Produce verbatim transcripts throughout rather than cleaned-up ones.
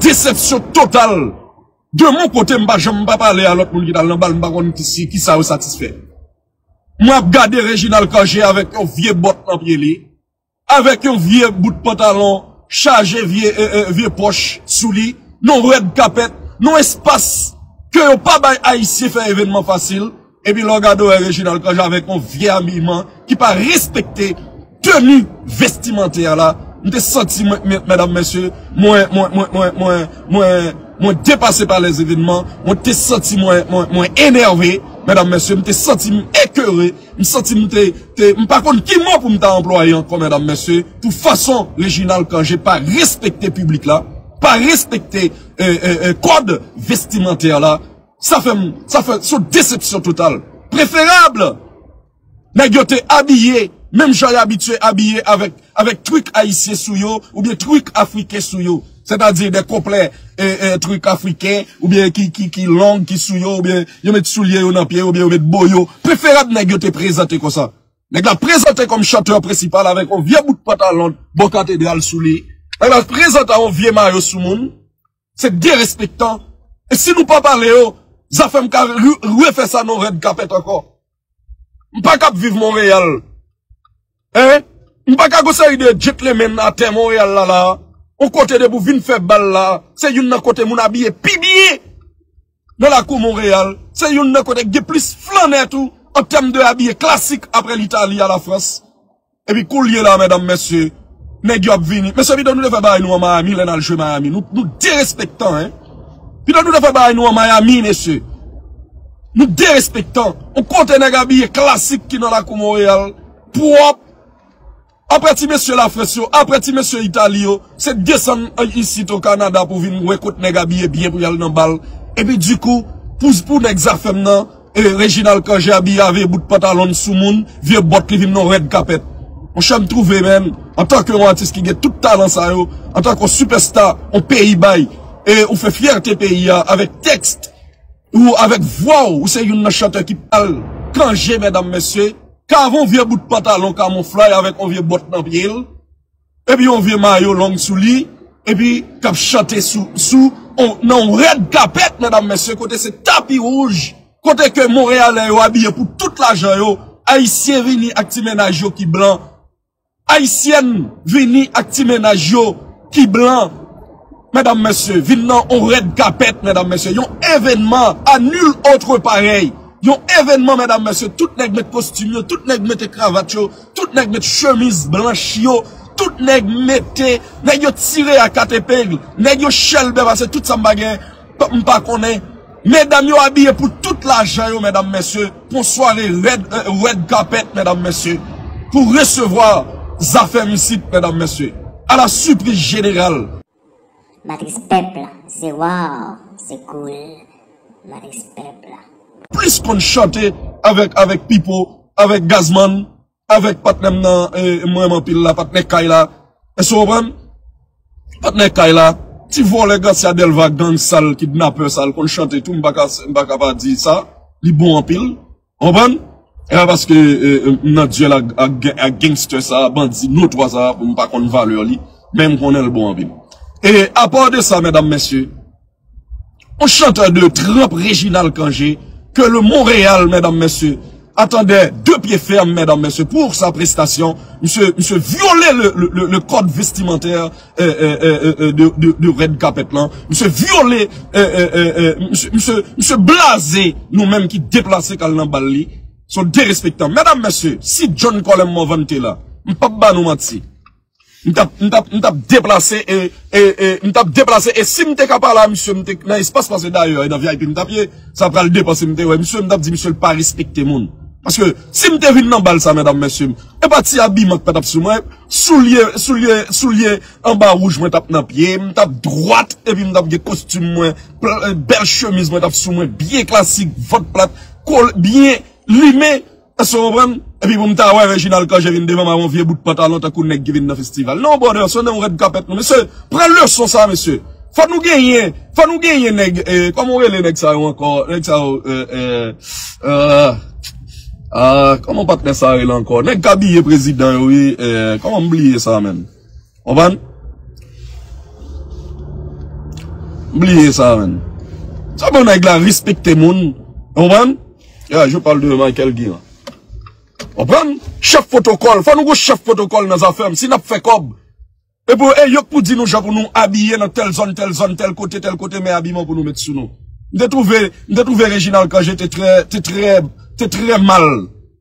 Desepsyon total. De mon kote, m pa janm pa pale a lòt moun ki t al nan bal, m pa konn ki, si, ki sa yo satisfè. Mwen ap gade Reginald Cangé avèk yon vye bòt nan pye li, avèk yon vye bout pantalon chaje vye, e, e, vye pòch sou li, nan red carpet, nan espas ke yo pa bay Ayisyen fè evènman fasil, epi lè w gade w wè Reginald Cangé avèk yon vye abiman ki pa respekte teni vestimantè la. M te santi mwen, men, medam, mesye, mwen, mwen, mwen, mwen, mwen, mwen, mwen depase pa lèzevènman, mwen te santi mwen, mwen, mwen enève, medam, mesye, m te santi m ekere, m santi m te, te, m pa konn ki mo pou m ta anplwaye ankò, medam, mesye, pou fason Reginald Cangé pa respekte piblik la, pa respekte, e, e, e, kòd vestimantè la. Sa fè m, sa fè, se yon desepsyon total. Preferab, nèg yo te abiye, menm jan y abitye abiye avèk, avèk trik ayisyen sou yo, oubyen trik afriken sou yo. Sètadi de konplè, e, e, trik afriken, oubyen ki, ki, ki long, ki sou yo, oubyen yo met soulye yo nan pye, oubyen yo met boyo. Preferab nèg yo te prezante konsa. Nèg la prezante kòm chantè prensipal avèk yon vye bout pantalon bò katedral sou li. Nèg la prezante yon vye mayo sou moun. Se derespektan. E si nou pa pale yo, zafè m ka re-, refè sa nan red carpet ankò. M pa kab viv Monreyal. Hein? M pa ka gon seri de gentleman atè Monreyal la la. On kote depi w vin fè bal la, se youn nan kote moun abiye pi byen nan lakou Monreyal. Se youn nan kote k gen plis flannè tou an tèm de abiye klasik apre Litali a Lafrans. Epi koulye la, medam, mesye, nèg yo ap vini. Mesye, pito nou te fè bagay nou an Miami, lè n al jwe Miami. Nou, nou derespektan, hein. Pito nou te fè bagay nou an Miami, mesye. Nou derespektan. On kote nèg abiye klasik ki nan lakou Monreyal, pwòp. Apre ti mesye Lafrans yo, apre ti mesye Itali yo, se desann isit o Kanada pou vin wè kot nèg abiye byen pou y al nan bal. Epi dikou, pou, pou nèg Zafèm nan, e Reginald Cangé abiye avè bout pantalon sou moun, vye bòt li vin nan red carpet. Monchè, m twouve, menm, antanke yon atis ki gen tout talan sa yo, antanke yon sipèsta, yon peyi bay, e ou fè fyète peyi a avèk tèks ou, avèk vwa w, ou se youn nan chantè ki pral Cangé, medam, mesye, ka avè yon vye bout pantalon kamouflay avèk yon vye bòt nan pye l, epi yon vye mayo long sou li, epi k ap chante sou, sou, on, nan yon red carpet, medam, mesye, kote se tapi wouj, kote ke Monreyalè yo abiye pou tout lajan yo, Ayisyen vini ak ti mennaj yo ki blan, Ayisyèn vini ak ti mennaj yo ki blan, medam, mesye, vin nan yon red carpet, medam, mesye, yon evènman à nul autre pareil, yon evènman, medam, mesye, tout nèg met kostim yo, tout nèg mete kravat yo, tout nèg met chemiz blanch yo, tout nèg mete, nèg yo tire a kat epeng, nèg yo chèlbè pase tout sa m pa gen, m pa konnen. Medam yo abiye pou tout lajan yo, medam, mesye, pou sware red, e, red carpet, medam, mesye, pou resevwa Zafèm isit, medam, mesye. À la surprise générale. Matris pèp la, se wow, se cool. Matris pèp la. Plis konn chante avèk, avèk Pipo, avèk Gazman, avèk patnè m nan, e, m renmen anpil la, patnè Kay la. Èske w konprann? Patnè Kay la, ti vòlè Garcia Delva, gang sal, kidnapè sal, konn chante tou, m pa ka, m pa ka pa di sa, li bon anpil. Konprann? E pa paske, e, e, m nan dyèl ak, ak, ak gangster sa, bandi notwa sa, pou m pa konn valè li, men m konnen l bon anpil. E apa de sa, medam, mesye, yon chantè de tranp Reginald Cangé, ke le Montréal, medam, mesye, attendait de pied ferme, medam, mesye, pour sa prestation. Misye, misye vyole le, le, le, le code vestimentaire, e, e, e, e, e, de, de, de red carpet lan. Misye vyole, e, e, e, e, misye, misye, misye blaze nou menm ki deplase k al nan bal li. Se yon derespektan. Medam, mesye, si John Colem Morvan te la, m p ap ba nou manti. M t ap, m t ap, m t ap deplase e, e, e, m t ap deplase e si m te ka pale a misye, m te nan espas pase dayè, e nan V I P m t ap ye, sa pral depanse m te wè misye, m t ap di misye l pa respekte moun. Paske si m te vin nan bal sa, medam, mesye, e pa ti abiman k pa t ap sou mwen, soulye, soulye, soulye anba wouj mwen t ap nan pye, m t ap dwat, epi m t ap gen kostim mwen, pl-, bèl chemiz mwen t ap sou mwen, byen klasik, vant plat, kol-, byen limen, èske w konprann? Epi pou m ta wè Reginald Cangé vin devan m ak yon vye bout pantalon tankou nèg ki vin nan festival. Non, brother, se nan yon red carpet nou. Mesye, pran leson sa, mesye. Fò nou genyen, fò nou genyen nèg, e, kòman w rele nèg sa yo ankò? Nèg sa yo, e, e, e, a, kòman patnè sa rele ankò? Nèg k abiye prezidan yo, wi, e, kòman m bliye sa, menm? Konprann? Bliye sa, menn. Sa bon nèg la respekte moun. Konprann? Ya, je parle de Michael Guiran. Konprann? Chèf pwotokòl. Fò nou gon chèf pwotokòl nan zafè m. Si n ap fè kòb, e pou, e yo k pou di nou jan pou nou abiye nan tèl zòn, tèl zòn, tèl kote, tèl kote, men abiman pou nou met sou nou. M te twouve, m te twouve Reginald Cangé te trè, te trè, te trè mal,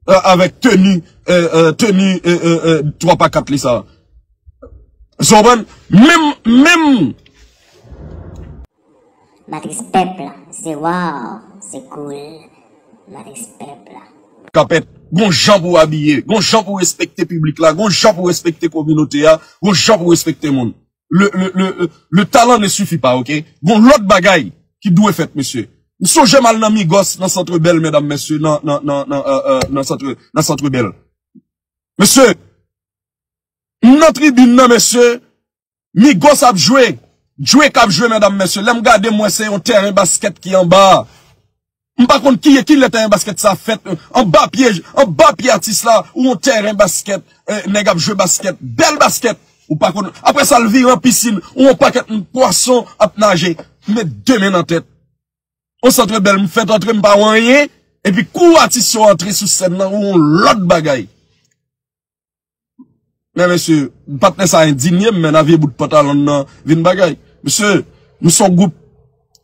euh, avèk teni, euh, euh, teni, euh, euh, euh, twa pa kat li sa. Sa w konprann? Menm, menm Matris pèp la, se wow, se cool. Matris pèp la. Kapèt, gon jan pou abiye, gon jan pou respekte piblik la, gon jan pou respekte kominote a, gon jan pou respekte moun. Le, le, le, le, le talent ne suffit pas, ok? Gon lòt bagay ki dwe fèt, mesye. M sonje m al nan Migos, nan Centre Bell, medam, mesye, nan, nan, nan, nan, euh, euh, nan Centre, nan Centre Bell. Mesye, m nan tribin nan, mesye, Migos ap jwe, Drake ap jwe, medam, mesye. Lè m gade, m wè se yon tèren baskèt ki anba a. M pa konn ki, kilè tèren baskèt sa fèt, anba pye, anba pye atis la, ou yon tèren baskèt, eh, nèg ap jwe baskèt, bèl baskèt. Ou pa konn, apre sa, l vire an pisin, ou yon pakèt pwason ap naje. M met de men nan tèt. On Centre Bell, m fèt antre, m pa wè anyen, epi kou atis yo antre sou sèn nan, ou yon lòt bagay. Men mesye, patnè sa endinye m, men nan vye bout pantalon nan vin bagay. Mesye, nou se yon gwoup,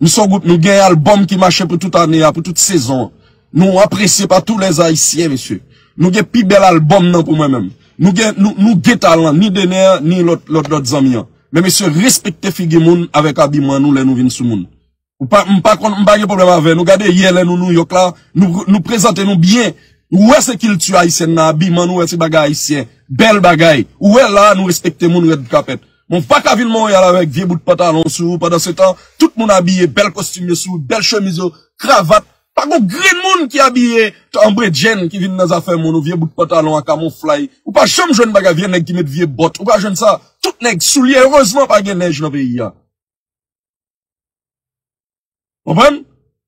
nou se yon gwoup, nou gen albòm ki mache pou tout ane a, pou tout sezon an. Nou apresye pa tous les Haïtiens, mesye. Nou gen pi bèl albòm nan pou mwen menm. Nou gen, nou, nou gen talan, ni Dener, ni lòt, lòt, lòt zanmi an. Men mesye, respekte figi moun avèk abiman nou lè nou vin sou moun. Ou pa, m pa konn, m pa gen pwoblèm avè nou. Gade yè lè nou Nouyòk la, nou, nou prezante nou byen. Ou wè se kilti ayisyèn nan, abiman nou wè se bagay ayisyen. Bèl bagay. Ou wè la nou respekte moun rèd kapèt. Bon, ou pa ka vin Monreyal avèk vye bout pantalon sou ou. Pandan se tan, tout moun abiye, bèl kostim yo sou, bèl chemiz yo, kravat. Pa gon grenn moun ki abiye an bredjenn ki vin nan zafè moun ou vye bout pantalon a kamouflay. Ou pa janm jwenn bagay vye nèg ki met vye bòt. Ou pa jwenn sa. Tout nèg soulye. Erezman pa gen nèj nan peyi a. Konprann?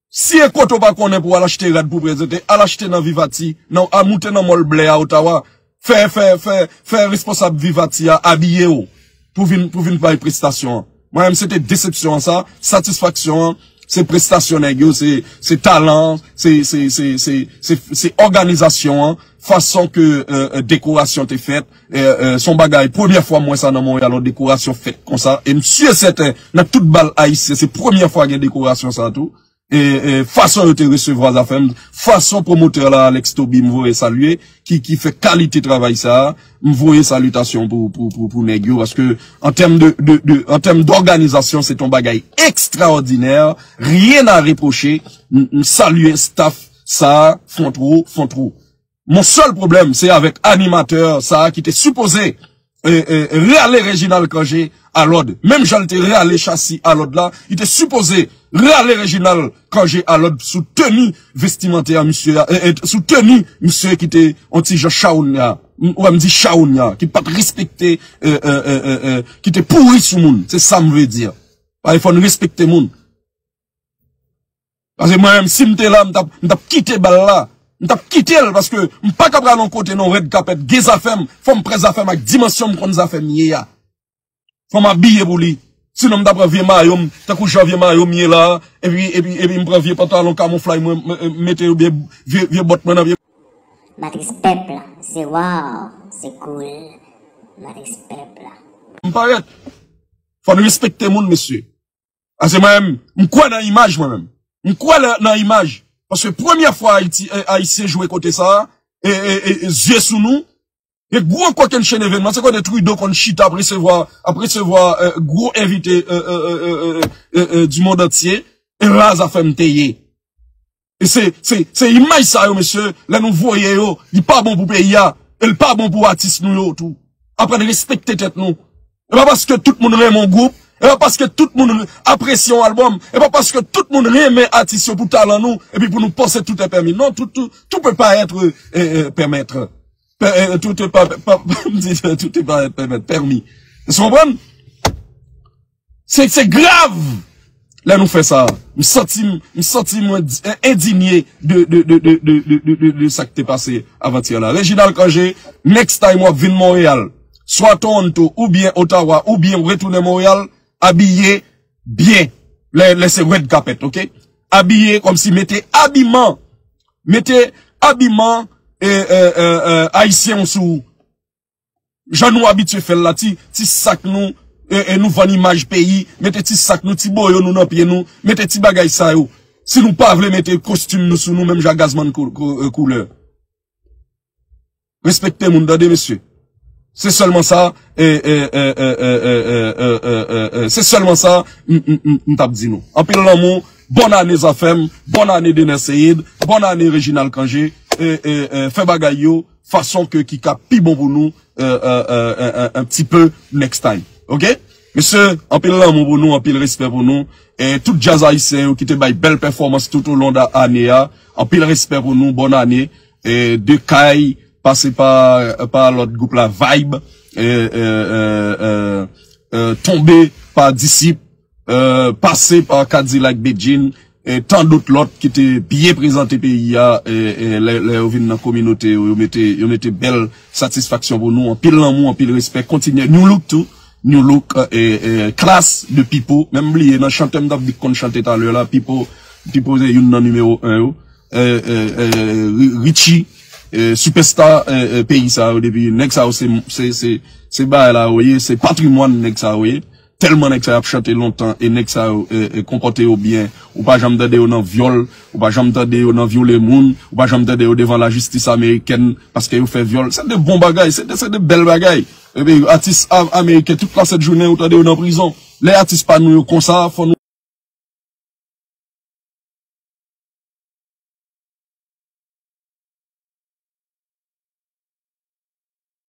Si e kote w pa konnen pou w al achte rad pou prezante, al achte nan Vivati, nan, al moute nan mòl blè a Ottawa, fè, fè, fè, fè responsab Vivati a abiye w pou vin, pou vin bay prestasyon an. Mwen menm, se te desepsyon an sa, satisfaksyon an, se prestasyon nèg yo, se, se talan an, se, se òganizasyon an, fason ke, euh, euh, dekorasyon te fèt, euh, euh, se yon bagay, premyè fwa m wè sa nan Monreyal, yon dekorasyon fèt konsa. E m si e sèten, nan tout bal ayisyen, se premyè fwa gen dekorasyon sa tou. E, e fason yo te resevwa zafè m, fason pwomotè la, Alex Toby, m voye salye, ki, ki fè kalite travay sa a, m voye salitasyon pou, pou, pou, pou nèg yo, paske an tèm de, de, de, an tèm dòganizasyon, se te yon bagay ekstraòdinè, rien à reprocher, m, m salye staff sa a, fon twou, fon twou. Mon sèl pwoblèm, se avèk animatè sa a ki te sipoze, e, e, rale Reginald Cangé alòd. Menm jan l te rale Chasi alòd la, li te sipoze rale Reginald Cangé alòd sou teni vestimantè a misye a, e, e, sou teni misye ki te yon ti jan chawounya. M, ou wè m di chawounya, ki pa t respekte, e, e, e, e, e, ki te pouri sou moun. Se sa m vle di. Paske fò n respekte moun. Paske mwen menm, si m te la, m t ap, m t ap kite bal la. M t ap kite l, paske m pa ka pral yon kote nan red carpet, gen zafè m, fò m pran zafè m ak dimansyon m konn zafè m ye a. Fò m abiye pou li. Sinon, m ta pran vye mayo m, tankou jan vye mayo m ye la, epi, epi, epi m pran vye pantalon kamouflay mwen, m, m mete yo byen, vye, vye bòt mwen nan vye. Matris pèp la, se wow, se cool. Matris pèp la. M parèt. Fò n respekte moun, mesye. Paske mwen menm, m kwè nan imaj mwen menm. M kwè nan, nan imaj. Paske premyè fwa Ayiti, e, Ayisyen jwe kote sa a, e, e, e, e zye sou nou, gen gwo kokennchenn evènman. Se kote Trudeau konn chita ap resevwa, ap resevwa, e, gwo envite, e, e, du monde entier. E la zafè m te ye. E se, se, se imaj sa yo, mesye, lè nou voye yo, li pa bon pou peyi a, e li pa bon pou atis nou yo tou. Aprann respekte tèt nou. E pa paske tout moun renmen yon gwoup, e pa paske tout moun apresye yon albòm, e pa paske tout moun renmen atis yo pou talan nou, epi pou nou panse tout est permis. Non, tout, tout, tout peut pas être, euh, euh, permettre. Pe-, euh, tout est pas, pas, m di, tout est pas être permettre, permis. Ou konprann? Se, se grav lè nou fè sa. M santi m, m santi mwen di-, en-, endinye de, de, de sa k te pase avantyè la. Reginald Cangé, next time w ap vin Monreyal, swa Toronto, oubyen Ottawa, oubyen w retounen Monreyal, abiye byen. Lè, lè se red carpet, ok? Abiye kòmsi, mete abiman, mete abiman e, e, e, e, ayisyen sou ou. Jan nou abitye fè l la, ti, ti sak nou, e, e, nou vann imaj peyi, mete ti sak nou, ti boyo nou nan pye nou, mete ti bagay sa yo. Si nou pa vle mete kostim nou sou nou, menm jan Gazman kou, kou, e, koulè. Respekte moun, tande, mesye. Se sèlman sa, e, e, se sèlman sa, m, m, m, m t ap di nou. Anpil lanmou, bòn ane Zafèm, bòn ane Dener Ceïde, bòn ane Reginald Cangé, e, e, e, fè bagay yo, fason ke ki ka pi bon pou nou, e, e, e, e, e, un petit peu next time. Ok? Mesye, anpil lanmou pou nou, anpil respè pou nou. E tout djaz ayisyen yo ki te bay bèl pèfòmans tout au long de ane a, anpil respè pou nou, bòn ane. E de Kay, pase pa, pa lòt gwoup la, Vibe, e, e, e, e, e, tonbe pa Disip, e, pase pa Kadilak Bedjine, e tan dòt lòt ki te byen prezante peyi a, e, e, lè, lè yo vin nan kominote yo, yo mete, yo mete bèl satisfaksyon pou nou, anpil lanmou, anpil respè, kontinye, new look tou, new look, e, e, klas de Pipo, menm bliye nan chantè m t ap di k konn chante talè la, Pipo, Pipo se youn nan nimewo en yo, e, e, e, Ri-, Richie, e, sipèsta, e, e, peyi sa yo, depi nèg sa yo se, se, se, se bagay la yo ye, se patrimwàn nèg sa yo ye. Tèlman nèg sa yo ap chante lontan e nèg sa yo, e, e, konpòte yo byen, ou pa janm tande yo nan vyòl, ou pa janm tande yo nan vyole moun, ou pa janm tande yo devan lajistis amerikèn paske yo fè vyòl. Se de bon bagay, se de, se de bèl bagay. Epi atis a-, ameriken, tout lasent jounen ou tande yo nan prizon. Lè atis pa nou yo konsa, fò nou